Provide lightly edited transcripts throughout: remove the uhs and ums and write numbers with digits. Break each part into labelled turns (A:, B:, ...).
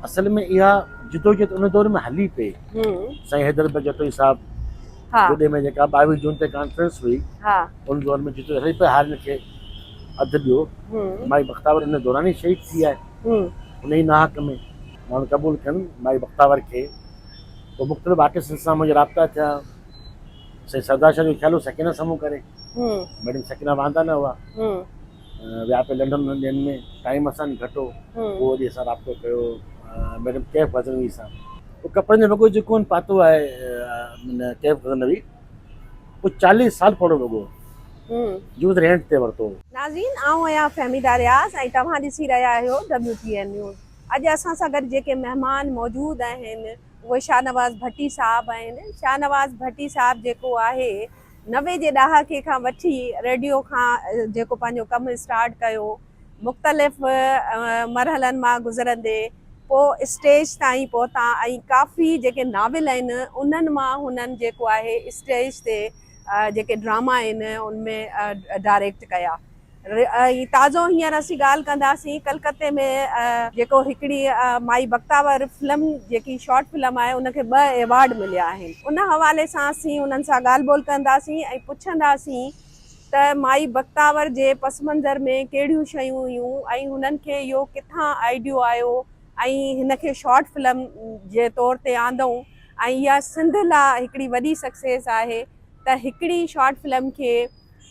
A: اصل ۾ اها جدوجهد ان دور ۾ هلي پئي. سائين حيدر بخش جتوئي صاحب جوڏي ۾ جيڪا 22 جون تي ڪانفرنس هئي ان دور ۾ جدوجهد هلي پئي هارين کي اڌ ڏيو. مائي بختاور ان دوران ئي شهيد ٿي آهي ان ئي ناحق ۾. ماڻهو قبول ڪن مائي بختاور کي. پوء مختلف آرٽسٽن سان منهنجا رابطا ٿيا. سائين سردار شاهه جو خيال هو سڪينه سمون ڪري. ميڊم سڪينه واندا نه هئا. ويا پئي لنڊن انهن ڏينهن ۾ ٽائيم اسان گهٽ هو. پوء وري اسان رابطو ڪيو ميڊم ڪيف غزنوي سان. اهو ڪپڙن جو وڳو جيڪو هن پاتو آهي ڪيف غزنوي اهو 40 سال پراڻو وڳو هو جيڪو رينٽ تي ورتو هو.
B: ناظرين آئون آهيان فهميده رياض ۽ توهان ڏسي رهيا آهيو ڊبليو ٽي اين نيوز. اڄ اسان سان گڏ جيڪي مهمان موجود آهن اهي شاهنواز ڀٽي صاحب آهن. شاهنواز ڀٽي صاحب جيڪو آهي 90 جي ڏهاڪي کان وٺي ريڊيو کان جيڪو پنهنجو ڪم اسٽارٽ ڪيو مختلف مرحلن مان گذرندي پوء اسٽيج تائين پهتا ۽ ڪافي جيڪي ناول آهن انهن مان هنن جيڪو آهي اسٽيج تي جيڪي ڊراما آهن ان ۾ ڊائريڪٽ ڪيا. ۽ تازو هينئر اسين ڳالهه ڪنداسين ڪلڪتي ۾ جيڪو هڪڙي مائي بختاور فلم جيڪي شارٽ فلم آهي ان کي ٻه ايوارڊ مليا آهن ان حوالي سان اسين انهن سان ڳالهه ٻولهه ڪنداسين ۽ پڇنداسين ته مائي بختاور جي پس منظر ۾ ڪهڙيون شيون هيون ۽ هنن کي اهو ڪٿان آئيڊيو آيو ۽ هن کي شارٽ فلم جي طور تي آندئون ۽ اها سنڌ لاء هڪڙي وڏي سڪسيس آهي ته هڪڙي شارٽ فلم کي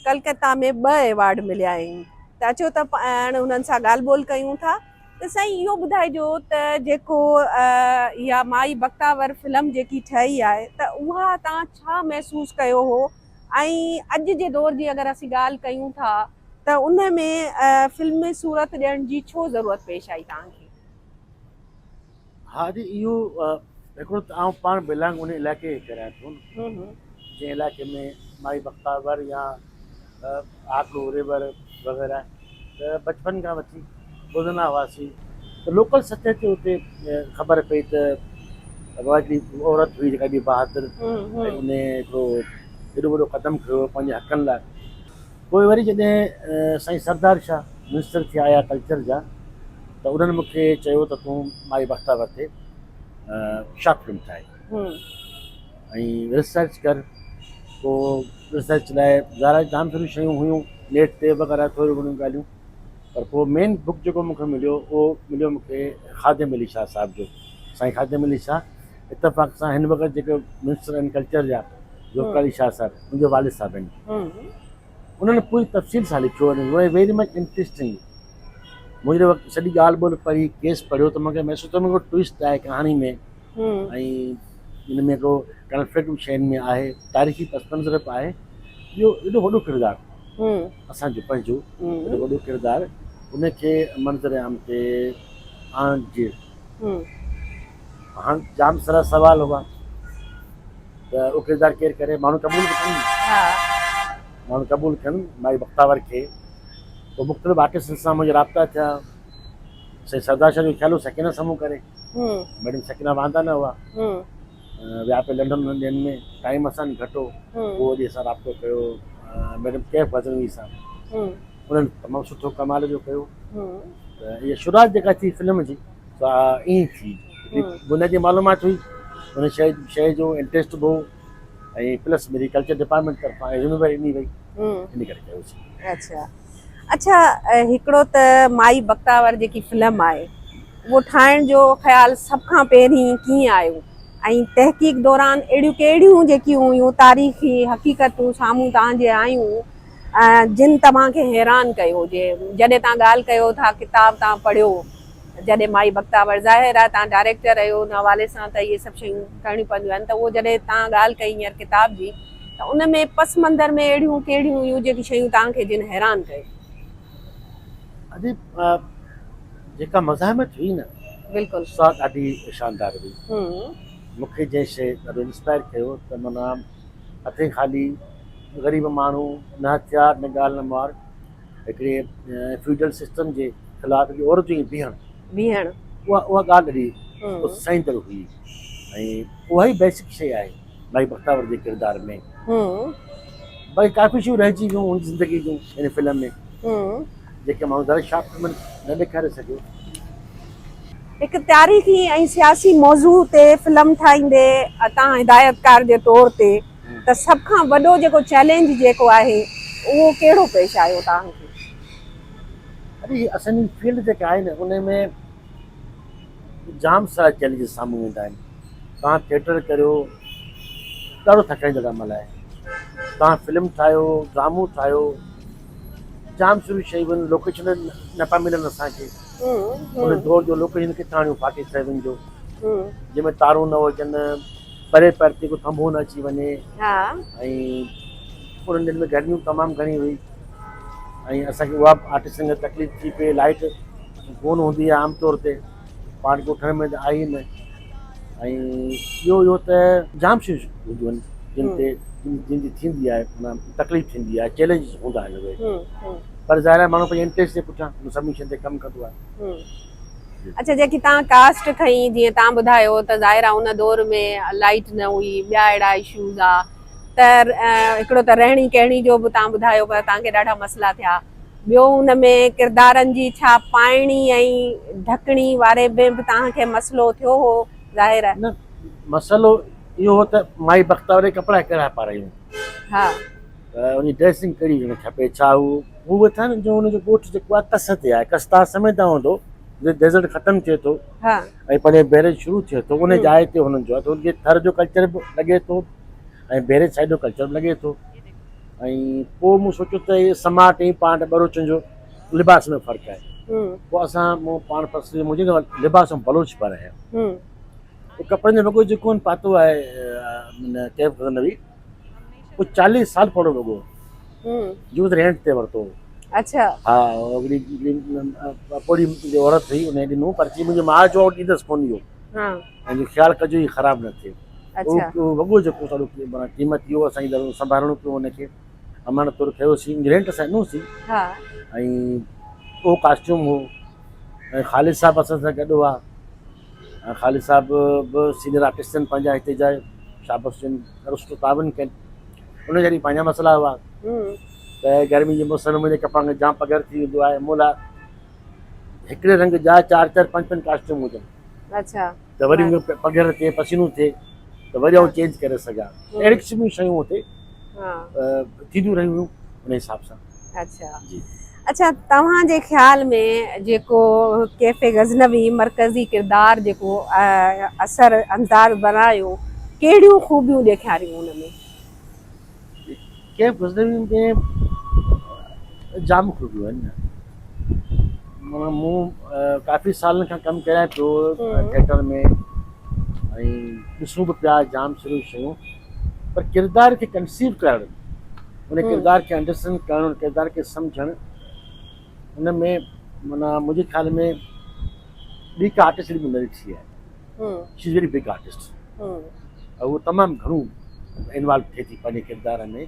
B: ڪلڪتا ۾ ٻه ايوارڊ مليا آهن ته اچو ته پاڻ انهن سان ڳالهه ٻولهه ڪيون ٿا ته سائين اهو ٻڌائجو ته جيڪو اها مائي بختاور فلم جيڪي ٺهي آهي ته اها توهان ڇا محسوس ڪيو هو ۽ اڄ جي دور جي اگر اسين ڳالهه ڪيون ٿا ته ان ۾ فلمي صورت ڏيڻ جي ڇو ضرورت پيش آئي توهان کي؟
A: ها جي اهو هڪڙو ته آئون پاڻ بلانگ ان علائقي کي ڪريان ٿو نه جنهن علائقي ۾ مائي بختاور يا هاڪڙو ريور وغيره ته بچپن کان وٺي ٻڌندا هئاسين ته لوڪل سطح تي اتي خبر پئي ته بابا هڪڙي عورت هئي جيڪا ايڏي بهادر ۽ ان هڪڙو ايڏو وڏو قدم کنيو پنهنجي حقن لاء. پوء وري جڏهن سائين سردار شاهه منسٽر ٿي آيا ڪلچر جا ته انهن مون کي چيو ته تون مائي بختاور تي شارٽ فلم ٺاهي ۽ ريسرچ ڪر. پوء ريسرچ لاء ظاهر آهي جام ساريون شيون هيون نيٽ تي وغيره ٿوريون گهڻيون ڳالهيون پر پوء مين بڪ جيڪو مون کي مليو اهو مليو مون کي خادم علي شاهه صاحب جو. سائين خادم علي شاهه اتفاق سان هن وقت جيڪو منسٽر آهن ڪلچر جا ذوالفقار علي شاهه صاحب منهنجو والد صاحب آهن انهن پوري تفصيل سان لکيو آهي ويري مچ انٽريسٽنگ مون جڏهن وقت سڄي ڳالهه ٻولهه پڙهي ڪيس پڙهيو ته مونکي محسوس ٿيو مونکي ٽوئسٽ آهي ڪهاڻي ۾ ۽ ان ۾ هڪڙو ڪنفلڪٽ به شين ۾ آهي تاريخي پس منظر به آهي اهو ايڏو وڏو ڪردار اسان جو پنهنجو ايڏو وڏو ڪردار ان کي منظر عام تي آڻجي هاڻ جام سارا سوال هئا ته اهو ڪردار ڪير ڪري ماڻهو قبول به ڪن ماڻهو قبول ڪن مائي بختاور کي پوء مختلف آرٽسٽن سان منهنجا رابطا ٿيا سائين سردار شاهه جو خيال هو سڪينه سمون ڪري ميڊم سڪينه واندا نه هئا ويا پئي لنڊن انهن ڏينهن ۾ ٽائيم اسان گهٽ هو پوء وري اسان رابطو ڪيو ميڊم ڪيف غزنوي سان انهن تمام سٺو ڪمال جو ڪيو ته اها شروعات جيڪا ٿي فلم جي سا ائين ٿي. هڪڙي بنيادي معلومات هئي ان شيء شيء جو انٽريسٽ به هو ۽ پلس ميري ڪلچر ڊپارٽمينٽ طرفان اها ذميواري ڏني وئي ان ڪري ڪيوسين.
B: اڇا اڇا هڪڙو ته مائي بختاور جيڪي فلم آهي اهو ٺاهڻ جو خيال سڀ کان پهرين ڪيئن آيو ۽ تحقيق دوران اهڙيون ڪهڙيون جيڪيون هيون تاريخي حقيقتون سامهون توهان جي آيون جن توهان کي حيران ڪيو هجي جڏهن توهان ڳالهه ڪيو ٿا ڪتاب توهان پڙهيو جڏهن مائي بختاور ظاهر آهي توهان ڊائريڪٽر آهيو ان حوالي سان ته اهي سڀ شيون ڪرڻيون پونديون آهن ته اهو جڏهن توهان ڳالهه ڪئي هينئر ڪتاب جي ته ان ۾ پس منظر ۾ اهڙيون ڪهڙيون هيون جيڪي شيون توهان کي جن حيران ڪيو.
A: ادي جيڪا مزاحمت هئي نه
B: بلڪل
A: سا ڏاڍي شاندار هئي مون کي جنهن شيء ڏاڍو انسپائر ڪيو ته معنيٰ هٿين خالي غريب ماڻهو نه هٿيار نه ڳالهه نه مار هڪڙي فيوڊل سسٽم جي خلاف هڪڙي عورت جو ائين بيهڻ
B: بيهڻ
A: اها اها ڳالهه ڏاڍي اتساهيندڙ هئي ۽ اها ئي بيسڪ شيء آهي مائي بختاور جي ڪردار ۾ باقي ڪافي شيون رهجي ويون هن جي زندگي جون هن فلم ۾ جيڪي ماڻهو ذرا شارٽ فلم نه ڏيکاري سگهيو.
B: هڪ تاريخي ۽ سياسي موضوع تي فلم ٺاهيندي توهان هدايتڪار جي طور تي ته سڀ کان وڏو جيڪو چئلينج جيڪو آهي اهو ڪهڙو پيش آيو توهان کي؟
A: اڙي هي اسان جي فيلڊ جيڪا آهي نه ان ۾ جام سارا چئلينجز سامهون ايندا آهن. توهان ٿيٽر ڪريو ڏاڍو ٿڪائيندڙ عمل آهي. توهان فلم ٺاهيو، ڊرامو ٺاهيو، جام ساريون شيون آهن، لوڪيشن نه پيا ملن اسان کي. ان دور جو لوڪيشن ڪٿان آڻيون فارٽي سيون جو جنهن ۾ تارون نه هجن، پري پرتي ڪو ٿنڀو نه اچي وڃي ۽ انهن ڏينهن ۾ گرمي به تمام گهڻي هئي ۽ اسان کي اها به آرٽسٽن کي تڪليف ٿي پئي، لائيٽ ڪونه هوندي آهي عام طور تي پاڻ ڳوٺن ۾ ته آهي ئي نه ۽ ٻيو اهو ته جام شيون هونديون آهن جن تي جن جي ٿيندي آهي معنيٰ تڪليف ٿيندي آهي چئلينجز هوندا آهن اهي پر ظاهر آهي ماڻهو پنهنجي انٽريسٽ جي پٺيان ان سڀني شين تي ڪم ڪندو آهي.
B: اڇا جيڪي توهان ڪاسٽ کنئي جيئن توهان ٻڌايو ته ظاهر آهي ان دور ۾ لائيٽ نه هئي ٻيا اهڙا اشوز ها ته هڪڙو ته رهڻي ڪهڻي جو به توهان ٻڌايو پر توهان کي ڏاڍا مسئلا ٿيا ٻيو ان ۾ ڪردارن جي ڇا پائڻي ۽ ڍڪڻي واري ۾ به توهان کي مسئلو ٿيو هو ظاهر آهي.
A: نه مسئلو اهو هو ته مائي بختاور کي ڪپڙا ڪهڙا پارايون.
B: ها.
A: ته ان جي ڊريسنگ ڪهڙي هجڻ کپي ڇا هو هو ويٺا آهن جو ان جو ڳوٺ جيڪو آهي ڪس تي آهي ڪس تان سمجهندا هوندو جتي ڊيزرٽ ختم ٿئي ٿو
B: ها.
A: ۽ پنهنجي بيريج شروع ٿئي ٿو ان جاء تي هنن جو آهي ته ان کي ٿر جو ڪلچر به لڳي ٿو ۽ بيريج سائيڊ جو ڪلچر به لڳي ٿو. ۽ پوء مون سوچيو ته هي سماٽ ۽ پاڻ ٻروچن جو لباس ۾ فرق آهي. پوء اسان مون پاڻ پرسنلي منهنجي ته لباس ۾ بلوچ پارايا. پوء ڪپڙن جو وڳو جيڪو هن پاتو آهي ڪيف غزنوي اهو 40 سال پراڻو وڳو هو جو رينٽ تي ورتو هو.
B: اڇا.
A: ها هڪڙي پوڙهي جي عورت هئي ان ڏنو پر چي منهنجي ماء جو ڏيندس ڪونه اهو. ۽ جو خيال ڪجو هي خراب نه ٿئي. اهو وڳو جيڪو ساڏو معنيٰ قيمتي هو اسان کي ڏاڍو سنڀالڻو پيو ان کي امانت طور کنيوسين رينٽ اسان ڏنوسين ۽ اهو ڪاسٽيوم هو ۽ خالد صاحب اسان سان گڏ هئا ۽ خالد صاحب به سينئر آرٽسٽ آهن پنهنجا هتي جا شابس هجن ڏاڍو سٺو تعاون ڪين ان جا به پنهنجا مسئلا هئا ته گرمي جي موسم ۾ منهنجي ڪپڙن کي جام پگهر ٿي ويندو آهي مون لاء هڪڙي رنگ جا چار چار پنج پنج ڪاسٽيوم هجن
B: اڇا
A: ته وري مون کي پگهر ٿئي پسينو ٿئي ته وري آئون چينج ڪري سگهان اهڙي قسم جون شيون اتي ٿينديون رهيون هيون ان حساب سان.
B: اڇا جي اڇا توهان جي خيال ۾ جيڪو ڪيفي غزنوي مرڪزي ڪردار جيڪو اثر انداز بڻايو ڪهڙيون خوبيون ڏيکاريون ان ۾؟
A: ڪيف غزنوي ۾ جام خوبيون آهن معنيٰ مون ڪافي سالن کان ڪم ڪريان پيو ٿيٽر ۾ ۽ ڏسون به پيا جام ساريون شيون پر ڪردار کي ڪنسيو ڪرڻ ان ڪردار کي انڊرسٽينڊ ڪرڻ ان ڪردار کي سمجهڻ ان ۾ معنيٰ منهنجي خيال ۾ ٻي ڪا آرٽسٽ اهڙي مون نه ڏٺي آهي she is very big artist ۽ هو تمام گهڻو انوالو ٿئي ٿي پنهنجي ڪردار ۾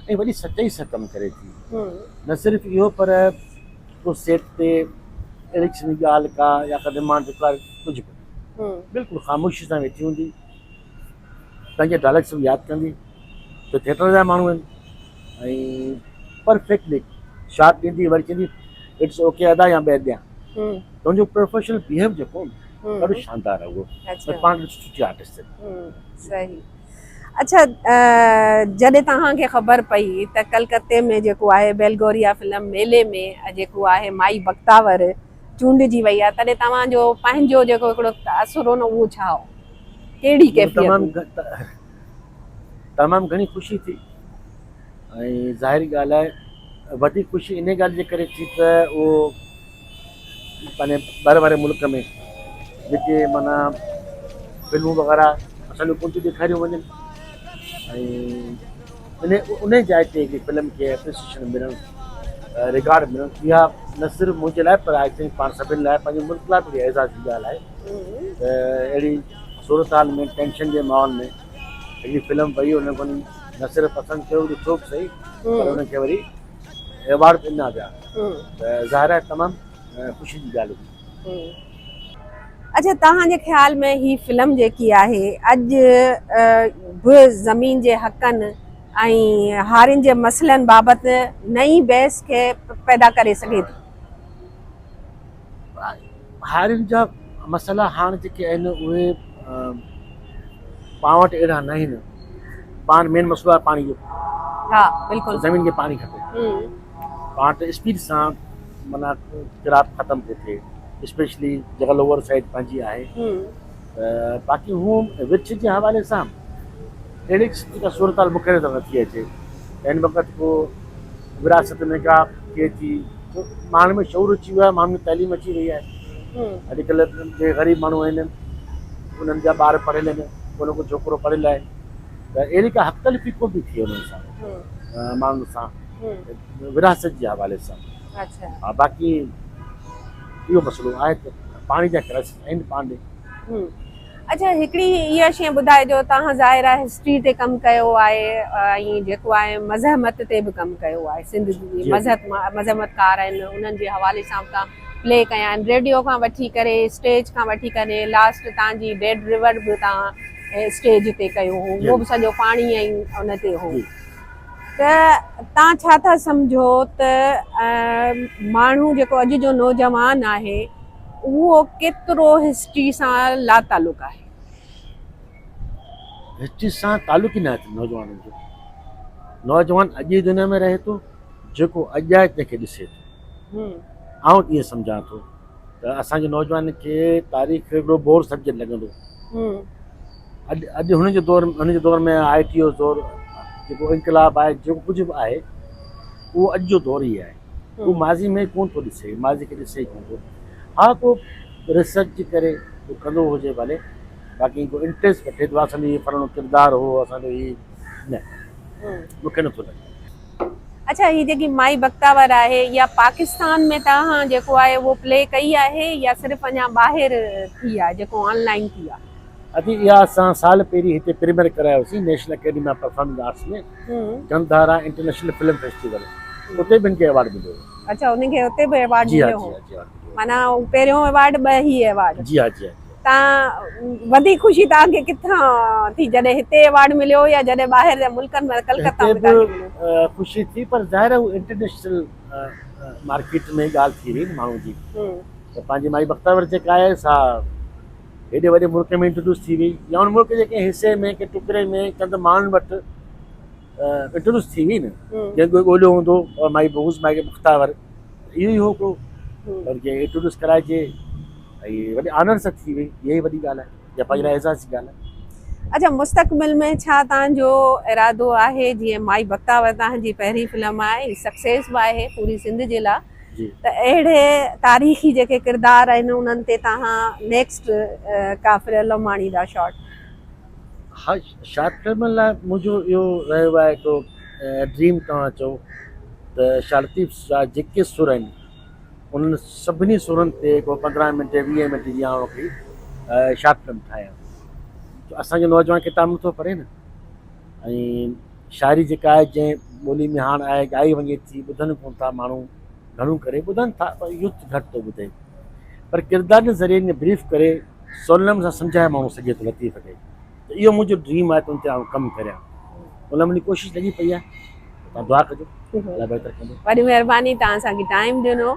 A: ۽ وڏي سچائي سان ڪم ڪري ٿي نه صرف اهو پر ڪو سيٽ تي اهڙي قسم جي ڳالهه ڪا يا ڪا ڊمانڊ رڪوائر ڪجهه به بلڪل خاموشي سان ويٺي هوندي پنهنجا ڊائلاگ سڀ ياد ڪندي ته ٿيٽر جا ماڻهو آهن ۽ پرفيڪٽلي شاٽ ڏيندي وري چوندي it's okay ادا يا ٻيهر ڏيان تنهنجو پروفيشنل بيهيو جيڪو ڏاڍو شاندار آهي اهو پر پاڻ ڏاڍي سٺي آرٽسٽ آهي.
B: صحيح اڇا جڏهن توهان کي خبر پئي ته ڪلڪتي ۾ جيڪو آهي بيلگوريا فلم ميلي ۾ جيڪو آهي مائي بختاور چونڊجي وئي آهي تڏهن توهان جو پنهنجو جيڪو هڪڙو تاثر هو نه اهو ڇا هو ڪهڙي ڪيفيت هئي؟
A: تمام گهڻي خوشي ٿي ۽ ظاهري ڳالهه آهي وڌيڪ خوشي انهي ڳالهه جي ڪري ٿي ته اهو پنهنجي ٻر واري ملڪ ۾ جتي معنيٰ فلمون وغيره اسان جون ڪونه ٿيون ڏيکاريون وڃن ۽ ان ان جاء تي هڪڙي فلم کي اپريسيشن ملڻ رڪارڊ ملڻ اها نه صرف منهنجي لاء پر I think پاڻ سڀني لاء پنهنجي ملڪ لاء به هڪڙي اعزاز جي ڳالهه آهي ته اهڙي صورتحال ۾ ٽينشن جي ماحول ۾ هڪڙي فلم وئي ان کي نه صرف پسند ڪيو ڏٺو به صحيح پر ان کي وري ايوارڊ به ڏنا ويا ته ظاهر آهي تمام خوشي جي ڳالهه هئي.
B: اڇا توهان جي خيال ۾ هي فلم جيڪي آهي اڄ به زمين جي حقن ۽ هارين جي مسئلن بابت نئين بحث کي پيدا ڪري سگهي ٿي؟
A: هارين جا مسئلا هاڻ جيڪي آهن اهي پاڻ وٽ اهڙا نه آهن. پاڻ مين مسئلو آهي پاڻي جو.
B: ها بلڪل.
A: زمين کي پاڻي کپي. پاڻ وٽ اسپيڊ سان معنيٰ ڪراپ ختم پيو ٿئي اسپيشلي جيڪا لوئر سائيڊ پنهنجي آهي ته باقي هو ورڇ جي حوالي سان اهڙي قسم جي ڪا صورتحال مون کي نظر نٿي اچي ته هن وقت ڪو وراثت ۾ ڪا ٿئي ٿي ماڻهن ۾ شعور اچي ويو آهي ماڻهن ۾ تعليم اچي وئي آهي اڄڪلهه جي غريب ماڻهو آهن انهن جا ٻار پڙهيل آهن ڪو نه ڪو ڇوڪرو پڙهيل آهي ته اهڙي ڪا حق تلفي ڪونه ٿي ٿئي انهن سان ماڻهن سان وراثت جي حوالي سان ها باقي اهو مسئلو آهي ته پاڻي جا ڪرائسس آهن پاڻ ڏي.
B: اڇا هڪڙي اها شيء ٻڌائجو توهان ظاهر آهي هسٽري تي ڪم ڪيو آهي ۽ جيڪو آهي مزاحمت تي به ڪم ڪيو آهي سنڌ جي مزاحمت ڪار آهن انهن جي حوالي سان به توهان پلي ڪيا آهن ريڊيو کان وٺي ڪري اسٽيج کان وٺي ڪري لاسٽ توهان جي ڊيڊ ريور به توهان اسٽيج تي ڪيو هو اهو به سڄو پاڻي ۽ ان تي هو ته توهان ڇا ٿا سمجهو ته ماڻهو جيڪو اڄ جو نوجوان آهي اهو ڪيترو هسٽري سان لاتعلق آهي؟
A: هسٽري سان تعلق ئي ناهي نوجوانن جو. نوجوان اڄ جي دنيا ۾ رهي ٿو، جيڪو اڄ آهي تنهن کي ڏسي ٿو. آئون ائين سمجهان ٿو ته اسان جي نوجوانن کي تاريخ هڪڙو بور سبجيڪٽ لڳندو. اڄ اڄ هن جي دور هن جي دور ۾ آء ٽي جو دور جيڪو انقلاب آهي جيڪو ڪجهه به آهي اهو اڄ جو دور ئي آهي. هو ماضي ۾ ڪونه ٿو ڏسي، ماضي کي ڏسي ئي ڪونه ٿو. ها ڪو ريسرچ جي ڪري ڪو ڪندو هجي ڀلي، باقي ڪو انٽريسٽ وٺي ته اسان جو هي فلاڻو ڪردار هو، اسان جو هي نه، مون کي نٿو لڳي.
B: اڇا هي جيڪي مائي بختاور آهي اها پاڪستان ۾ توهان جيڪو آهي اهو پلي ڪئي آهي يا صرف اڃا ٻاهر ٿي آهي جيڪو آن لائين ٿي آهي؟
A: ادي اها اسان سال پهرين هتي premier ڪرايوسين national academy of performing arts ۾ Gandhara international film festival اتي به هن کي ايوارڊ مليو هو.
B: اڇا ان کي اتي به ايوارڊ مليو هو. معنيٰ پهريون ايوارڊ ٻه هي ايوارڊ.
A: جي ها جي ها.
B: تان وڌيڪ خوشي توهان کي ڪٿان ٿي جڏهن هتي ايوارڊ مليو يا جڏهن ٻاهر جا ملڪن ۾ ڪلڪتا ۾ توهان کي مليو؟
A: هتي به خوشي ٿي پر ظاهر آهي هو انٽرنيشنل مارڪيٽ ۾ ڳالهه ٿي وئي نه ماڻهو جي ته پنهنجي مائي بختاور جيڪا آهي سا هيڏي وڏي ملڪ ۾ انٽروڊيوس ٿي وئي يا ان ملڪ جي ڪنهن حصي ۾ ڪنهن ٽڪري ۾ چند ماڻهن وٽ انٽروڊيوس ٿي وئي نه جنهن ڪوئي ڳوليو هوندو اور مائي بغض مائي بختاور اهو ئي هو ڪو ان کي انٽروڊيوس ڪرائجي ۽ وڏي آنر سان ٿي وئي اها ئي وڏي ڳالهه آهي يا پنهنجي لاء اعزاز جي ڳالهه آهي.
B: اڇا مستقبل ۾ ڇا توهان جو ارادو آهي جيئن مائي بختاور توهان جي پهرين فلم آهي سڪسيس به آهي پوري سنڌ جي لاء ته اهڙي تاريخي جيڪي ڪردار آهن انهن تي توهان نيڪسٽ ڪا فلم آڻيندا شارٽ؟
A: ها شارٽ فلمن لاء منهنجو اهو رهيو آهي هڪڙو ڊريم توهان چئو ته شاهه لطيف جا جيڪي سر آهن انهن سڀني سرن تي ڪو 15 منٽ 20 منٽ جي آئون هڪڙي شارٽ فلم ٺاهيان. اسان جو نوجوان ڪتاب نٿو پڙهي نه ۽ شاعري جيڪا آهي جنهن ٻولي ۾ هاڻ آهي ڳائي وڃي ٿي ٻڌن ڪونه ٿا ماڻهو گهڻو ڪري ٻڌن ٿا پر يوٿ گهٽ ٿو ٻڌي پر ڪردار جي ذريعي ائين بريف ڪري سولي نموني سان سمجهائي ماڻهو سگهي ٿو لطيف کي ته اهو منهنجو ڊريم آهي ته ان تي آئون ڪم ڪريان ان لاء منهنجي ڪوشش لڳي پئي آهي توهان دعا ڪجو الله بهتر ڪندو.
B: وڏي مهرباني توهان اسان کي ٽائيم ڏنو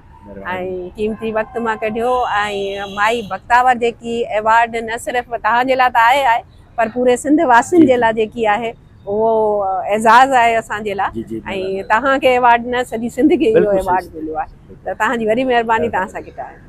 B: ۽ قيمتي وقت مان ڪڍيو ۽ مائي بختاور جيڪي ايوارڊ نه صرف توهان جي لاء ته آهي آهي پر پوري سنڌ واسين جي لاء جيڪي آهي اهو اعزاز آهي اسان جي لاء ۽ توهان کي ايوارڊ نه سڄي سنڌ کي اهو ايوارڊ مليو آهي ته توهان جي وڏي مهرباني توهان سان گڏ آهيان.